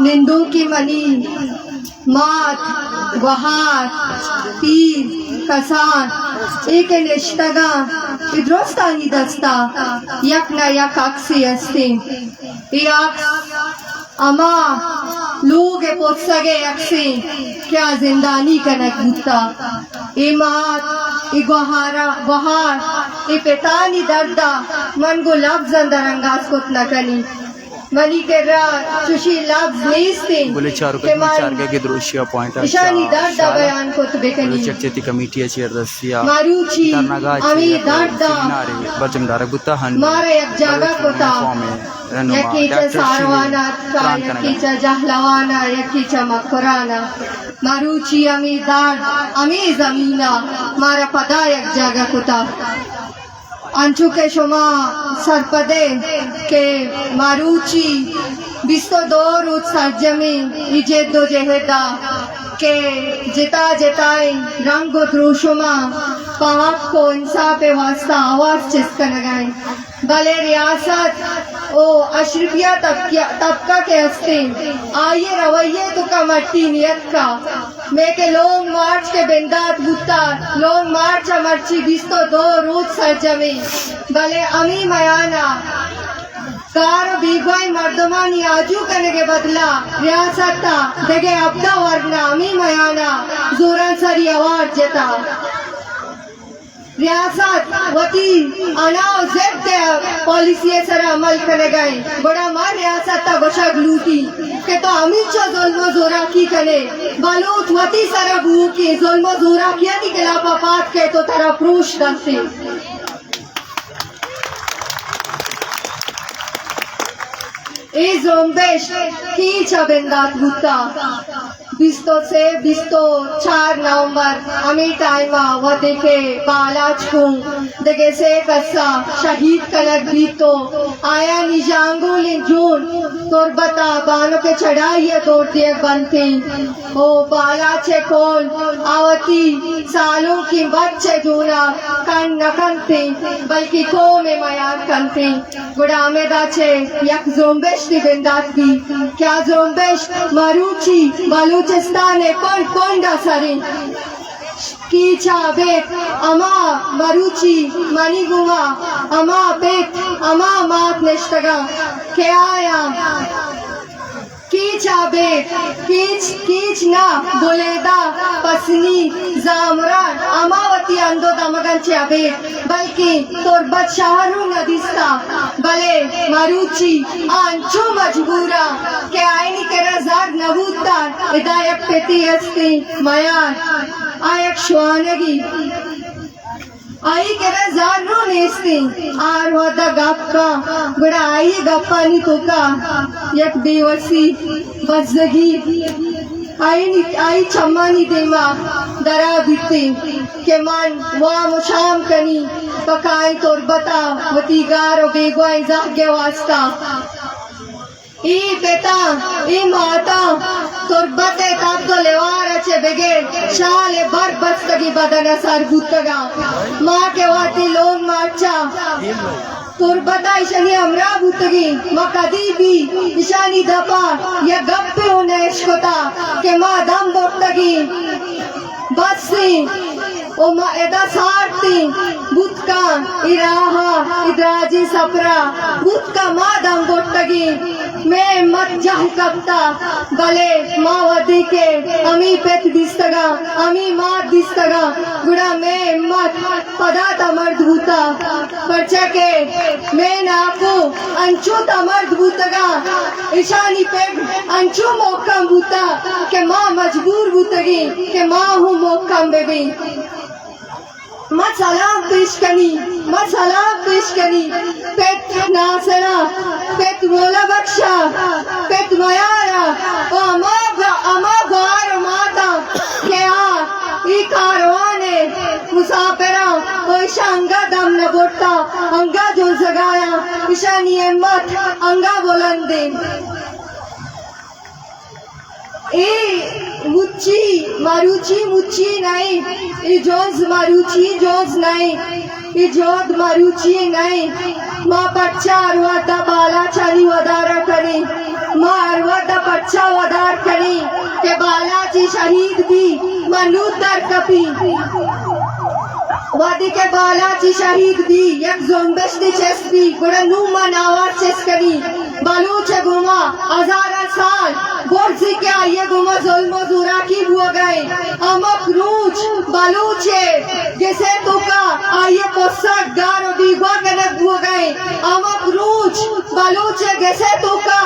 نندوکیں منی مات، گوہار، پیر، کسان، اے کہ نشتگاں، اے درستانی دستا یک نہ یک عکسے استیں۔ اے عکس ہما لوگ ءِ پسگ ءِ عکسیں کہ آ زندانی کنگ بوتا۔ اے مات، اے گوہارا، گوہار، اے پتانی دردا من گوں لبز اندر انگاز کت نہ کنی۔ منی کرا چوشیں لبز نیست انت کہ من اشانی درد ءَ بیان کت بکنی۔ مروچی ہمے درد ءَ مارا یک جاگہ کتا، یکے چہ ساروان ءَ اتکا، یکے چہ جہلوان ءَ، یکے چہ مکران ءَ۔ مروچی ہمے درد، ہمے زمین ءَ مارا پدا یک جاگہ کتا۔ انچو کہ شما سرپد ئے کہ مروچی بیست ءُ دو روچ سرجمیں اے جد ءُ جہد ءَ کہ جتا جتائیں رنگ ءُ دروشماں پہ حق ءُ انصاف ءِ واستا آواز چست کنگ ءَ انت، بلے ریاست ءُ اشرفیہ طبقہ، طبقہ کہ ہستیں، آئی ءِ رویے توکا مٹی نیتکا۔ مئے کہ لونگ مارچ کہ بندات بوتا، لونگ مارچ ءَ مرچی بیست ءُ دو روچ سرجمیں، بلے ہمے میان ءَ گار ءُ بیگواہیں مردمانی آجو کنگ ءِ بدلا ریاست ءَ دگہ ہبدہ ورنا ہمے میان ءَ زورانسری اوار جتا۔ ریاست وتی انا ءُ ضد ءِ پالیسی ءِ سرا عمل کنگ ءَ انت، گڑا ما ریاست ءَ گوشگ لوٹی کہ تو ہمینچو ظلم ءُ زوراکی کن ئے، بلوچ وتی سرا بوؤکیں ظلم ءُ زوراکیانی خلاف ءَ پاد کئیت ءُ ترا پروش دنت۔ اے زرمبش کیچ ءَ بندات بوتا؟ بیست ءُ سے، بیست ءُ چار نومبر ہمے ٹائم ءَ وھدے کہ بالاچ گوں دگہ سے کس ءَ شہید کنگ بیت ءُ آیانی ژانگولیں جون تربت ءَ بانک ءِ چڑھائی ءَ دور دیگ بنت انت ءُ بالاچ ءِ کول آ وتی سالونکیں بچ ءِ جون ءَ کنڈ نہ کنت انت، بلکیں قوم ءِ میار کنت انت۔ گڑا ہمدا چہ یک زرمبشتے بندات بیت کہ آ زرمبش مروچی بلوچستان ءِ کنڈ کنڈ ءَ سر انت۔ کیچ ءَ ابید ہما مروچی منی گوما ہما پت، ہما مات نشتگاں کہ آیاں کیچ ءَ ابید، کیچ، کیچ نہ، بلیدہ، پسنی، زامران، ہما وتی ہند ءُ دمگاں چہ ابید، بلکیں تربت شہر اوں نہ دیستا، بلے مروچی آ انچو مجبور ءَ کہ آیانی کرا زر نہ بوتاں، ادا یک پتے استیں میار، آ یک شوانگی۔ آئی کرا زر رو نیستیں، آ ہر وھدا گپ کن، گڑا آئی گپانی توکا یک بے وسی، بزگی آئی، آئی چمانی دیما درا بیتیں کہ من وام ءُ شام کنی پہ کائیں تربتا وتی گار ءُ بیگواہیں زہگ ءِ واستا۔ اے پتاں، اے ماتاں تربت ءِ تبد ءُ لیوار ءَ چہ بگر شال ءِ بر بستگیں بدن ءَ سر بوتگاں۔ ما کہ وھدے لونگ مارچ ءَ تربت ءَ ایشانی ہمراہ بوتگیں، ما کدی بھی ایشانی دپ ءَ یک گپے اوں نہ اشکتا کہ ما دم برتگیں۔ بس ایں ءُ ما ادا سارتیں، بوت کن اے راہ ءَ، اے دراجیں سپر ءَ، بوت کن ما دم برتگیں، مئے ہمت جہل کپتا، بلے ما وھدے کہ ہمے پت دیستگاں، ہمے مات دیستگاں، گڑا مئے ہمت پدا تمرد بوتا، پرچا کہ مئے ناکو انچو تمرد بوتگاں، ایشانی پڑ انچو محکم بوتا کہ ما مجبور بوتگیں کہ ما ہوں محکم ببیں۔ ما سلام پیش کنی، ما سلام پیش کنی پت ناسرا، پت مولا بخشا، پت میارا ءُ ہما ب-، ہما گوار ءُ ماتا کہ آ اے کاروان ءِ مسافراں ءُ ایشاں انگا دم نہ برتا، انگا جنزگایاں، ایشانی ہمت انگا بلند انت۔ اے مچی، مروچی مچی نئیں، اے جنز مروچی جنز نئیں، اے جہد مروچی نئیں۔ ما پرچا ہر وھدا بالاچانی ودارا کنیں؟ ما ہر وھد ءَ پرچا ودار کنیں کہ بالاچی شہید بی، ما نود در کپی۔ وھدے کہ بالاچی شہید بی، یک زمبشتے چست بی، گڑا نوں ما ناواز چست کنیں۔ بلوچ ءِ گوما ہزاراں سال برزی کہ آئی ءِ گوما ظلم ءُ زوراکی بوگ ءَ ایں۔ ہمک روچ بلوچ ءِ گس ءِ توکا آئی ءِ پسگ، گار ءُ بیگواہ کنگ بوگ ءَ ایں۔ ہمک روچ بلوچ ءِ گس ءِ توکا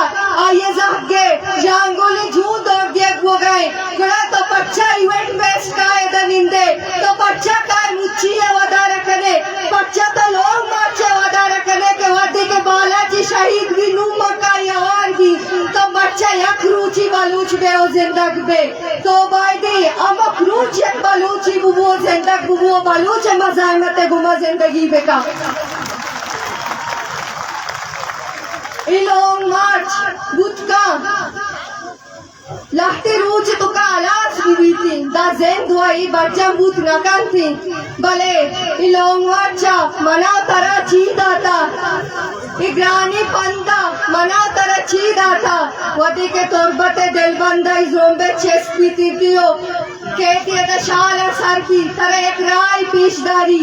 آئی ءِ زہگ ءِ ژانگولیں جون دور دیگ بوگ ءَ ایں۔ گڑا تو پرچا ایونٹ بیسڈ کائے ادا نندے؟ تو پرچا کائے مچی ءَ ودار ءَ کنے؟ پرچا تو لانگ مارچ ءَ ودار ءَ کنے کہ وھدے کہ بالاچی شہید بی، نوں ما کائیں ہوار بی؟ تو پرچا یک روچی بلوچ بے ءُ زندگ بے؟ تو بایدیں ہمک روچ یک بلوچے ببو، زندگ ببو، بلوچ ءِ مزاحمت ءِ گوما زندگی بکن۔ اے لانگ مارچ بوت کن، لہتے روچ توکا ہلاس بہ بیتیں، داں زند ءَ اے برجم بوت نہ کنتیں، بلے اے لانگ مارچ ءَ منا ترا چی داتا؟ اے گرانیں پند ءَ منا ترا چی داتا؟ وھدے کہ تربت ءِ دلبند ءَ اے زرمبے چست بیتیں، تیو کہ تئی ادا شال ءَ سر بی، ترا یک راہے پیش داری۔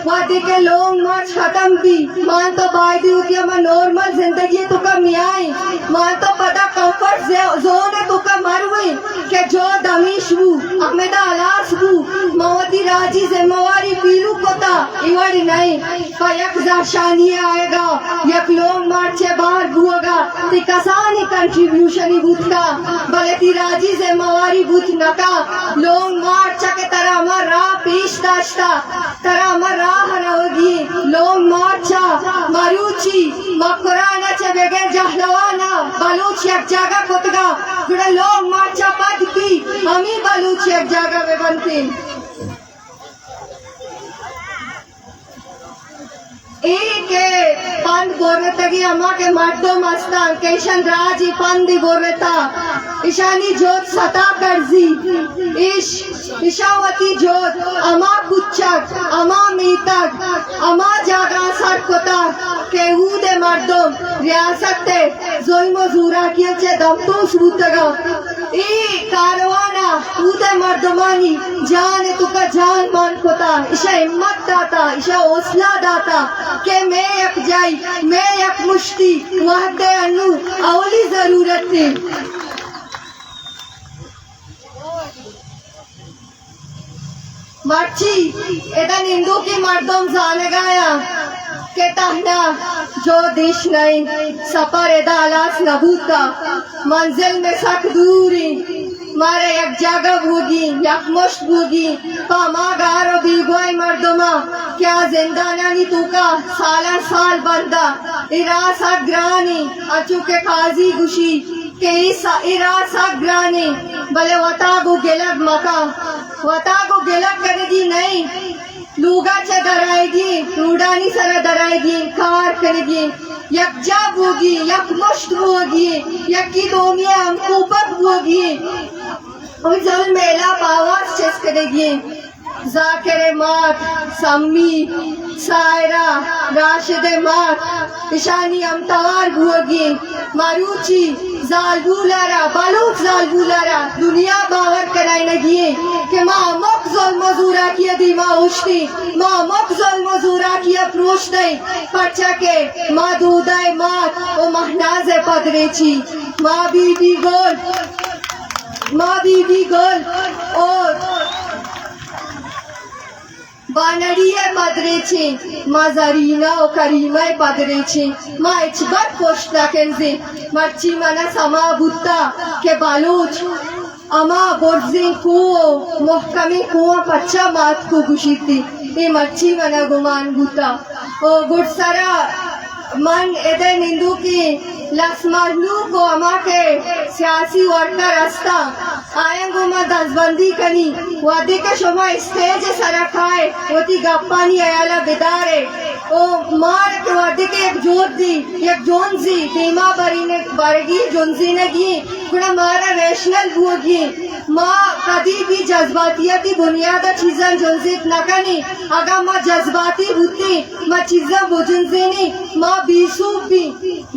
وھدے کہ لانگ مارچ ختم بی، مان تو بایدیں وتی ہما نارمل زندگی ءِ توکا میائیں، مان تو پدا کمفرٹ زو-، زون ءِ توکا مرویں کہ جو دمیش بو، ہمدا ہلاس بو، ما وتی راجی ذمہ واری پیلو کتا، اے وڑ نئیں۔ پہ یک زہرشانی ءِ آیگ ءَ، یک لانگ مارچ ءِ بہر بوگ ءَ تئی کسانیں کنٹریبیوشنے بوت کا، بلے تئی راجی ذمہ واری بوت نہ کا۔ لانگ مارچ ءَ کہ ترا ہما راہ پیش داشتا، ترا ہما راہ ءَ روگی ایں۔ لانگ مارچ ءَ مروچی مکران ءَ چہ بگر جہلوان ءَ بلوچ یک جاگہ کتگا، گڑا لانگ مارچ ءَ پد بی ہمے بلوچ یک جاگہ بہ بنتیں۔ اے کہ پند برتگی، ہما کہ مردم ہستاں کہ ایشان راجی پندی برتا، ایشانی جہد ستا کرزی، ایش، ایشاں وتی جہد ہما کوچگ، ہما میتگ، ہما جاگہ سر کتا کہ اود ءِ مردم ریاست ءِ ظلم ءُ زوراکی ءَ چہ دمتوس بوتگاں۔ اے کاروان ءَ اود ءِ مردمانی جان ءِ توکا جان مان کتا، ایشاں ہمت داتا، ایشاں حوصلہ داتا کہ مئے یکجائی، مئے یکمشتی وھد ءِ انوں اولی ضرورت ایں۔ مرچی ادا نندوکیں مردم زانگایاں کہ تہنا جہد ایش نئیں، سپر ادا ہلاس نہ بوتا، منزل مئے سک دوریں، مارا یک جاگہ بوگی، یک مشت بوگی، پہ ہما گار ءُ بیگواہیں مردماں کہ آ زندانانی توکا سالاں سال بندا، اے راہ سک گرانیں، انچو کہ قاضی گوشی، کہ اے س-، اے راہ سک گرانیں، بلے وتا گوں گلگ مکن، وتا گوں گلگ کنگی نئیں۔ لوگا چہ درائیگی، روڈانی سرا درائیگی، کار کنگی، یکجا بوگی، یک مشت بوگی، یکی دومی ہمکوپگ بوگی، اے ظلم ءِ ہلاپ آواز چست کنگی۔ ذاکر ءِ مات، سمی، سائرہ، راشد ءِ مات، اشانی ہمتوار بوگی ایں۔ مروچی زالبول ءَ را، بلوچ زالبول ءَ را دنیا باور کنائینگی ایں کہ ما ہمک ظلم ءُ زوراکی ءِ دیما اوشتیں، ما ہمک ظلم ءُ زوراکی ءَ پروشتیں، پرچا کہ ما دودہ ءِ مات ءُ مہناز ءِ پدریچیں۔ ما بی بی گل، ما بی بی گل ءُ بانڑی ءِ پدریچیں، ما زرینہ ءُ کریمہ ءِ پدریچیں، ما ہچبر پشت نہ کنزیں۔ مرچی من ءَ سما بوتا کہ بلوچ ہما برزیں کوہ ءُ مہکمیں کوہاں پرچا مات کو گوشیت، اے مرچی من ءَ گمان بوتا۔ ءُ گڈسرا من اد ءِ نندوکیں لس مہلوک ءُ ہما کہ سیاسی ورکر ہستاں، آیاں گوں ما دزبندی کنیں، وہدے کہ شما اسٹیج ءِ سرا کائے، وتی گپانی ہیال ءَ بدارے۔ او مارا کہ وہدے کہ یک جہدی، یک جنزی دیما برینگ، برگی جنزینگی، گڑا مارا ریشنل بوگی۔ ما کدی بھی جذباتیاتی بنیاد ءَ چیزاں جنزیت نہ کنیں۔ اگاں ما جذباتی بوتیں، ما چیزاں بجنزینیں، ما بے سوب بیں۔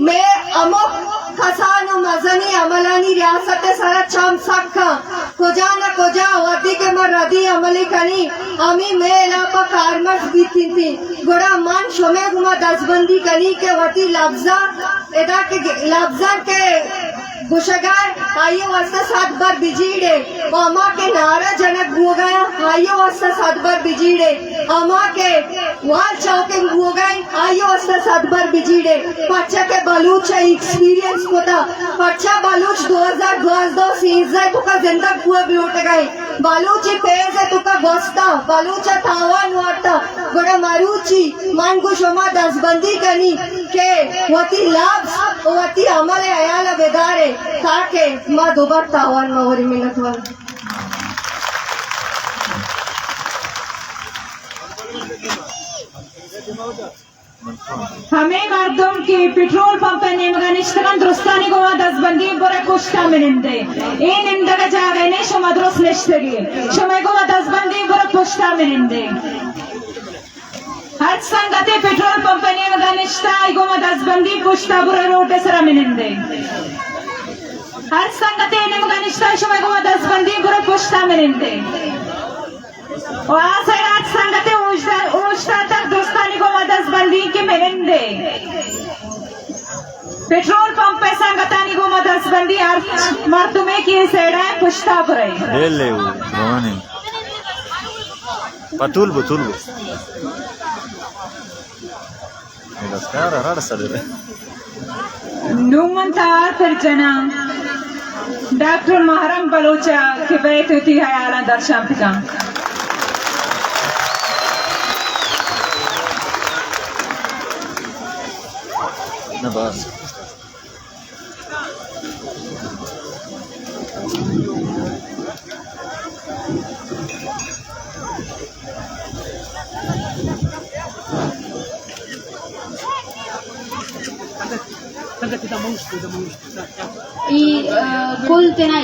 مئے ہمک کسان و مزنیں عملانی ریاست ءِ سرا چم سک اَنت۔ کجا نہ کجا وھدے کہ ما ردی عملے کنیں، ہمے مئے ہلاپ ءَ کارمرز بیت اَنت، گڑا من شمئے گوما دزبندی کنیں کہ وتی لبزاں، ادا کہ لبزاں کہ گوشگ ءَ آئی ءِ واستہ سد بر بجیڑ ئے، و ہما کہ نعرہ جنگ بوگ ءَ اَنت، آئی ءِ واستہ سد بر بجیڑ ئے، ہما کہ وال چاکنگ بوگ ءَ اَنت، آئی ءِ واستہ سد بر بجیڑ ئے، پرچا کہ بلوچ ءَ ایکسپیرینس کتہ، پرچا بلوچ دو ہزار دوازدہ و سیزدہ ءِ توکا زندگ بوگ لوٹگ ءَ اِنت، بلوچ ءِ پیز ءِ توکا گوستہ، بلوچ ءَ تاوان وارتہ، گڑا مروچی من گوں شما دزبندی کنیں کہ وتی لبز و وتی عمل ءِ ہیال ءَ بدار ئے تاکہ ما دوبر تاوان مہ وریں۔ منت وار۔ ہمے مردم کہ پٹرول پمپ ءِ نیمگ ءَ نشتگ اَنت، درستانی گوما دزبندی، برئے پشت ءَ منندے۔ اے نندگ ءِ جاگہ نہ اِنت، شما درست نشتگ ئے۔ شمئے گوما دزبندی، برئے پشت ءَ منندے۔ ہرچ سنگتے پٹرول پمپ ءِ نیمگ ءَ نشتہ، آئی گوما دزبندی، پشت ءَ برئے، روڈ ءِ سرا منندے۔ ہرچ سنگتے نیمگ ءَ نشتہ، شمئے گوما دزبندی، برئے پشت ءَ منندے۔ و آ سائیڈ ءَ ہرچ سنگتے اوشتا-، اوشتاتگ، درستانی گوما دزبندی کہ منندے۔ پٹرول پمپ ءِ سنگتانی گوما دزبندی، ہرچ مردمے کہ اے سائیڈ ءَ پشت ءَ برئے۔ ڈیل لے وہ، روانی۔ پتول بو، تول بو۔ اے دستار رڑ سدرے۔ نوں من توار پر جناں ڈاکٹر محرم بلوچ ءَ کہ بئیت وتی ہیالاں درشان بکن۔ نہ بس۔ اے، آ، کل تینا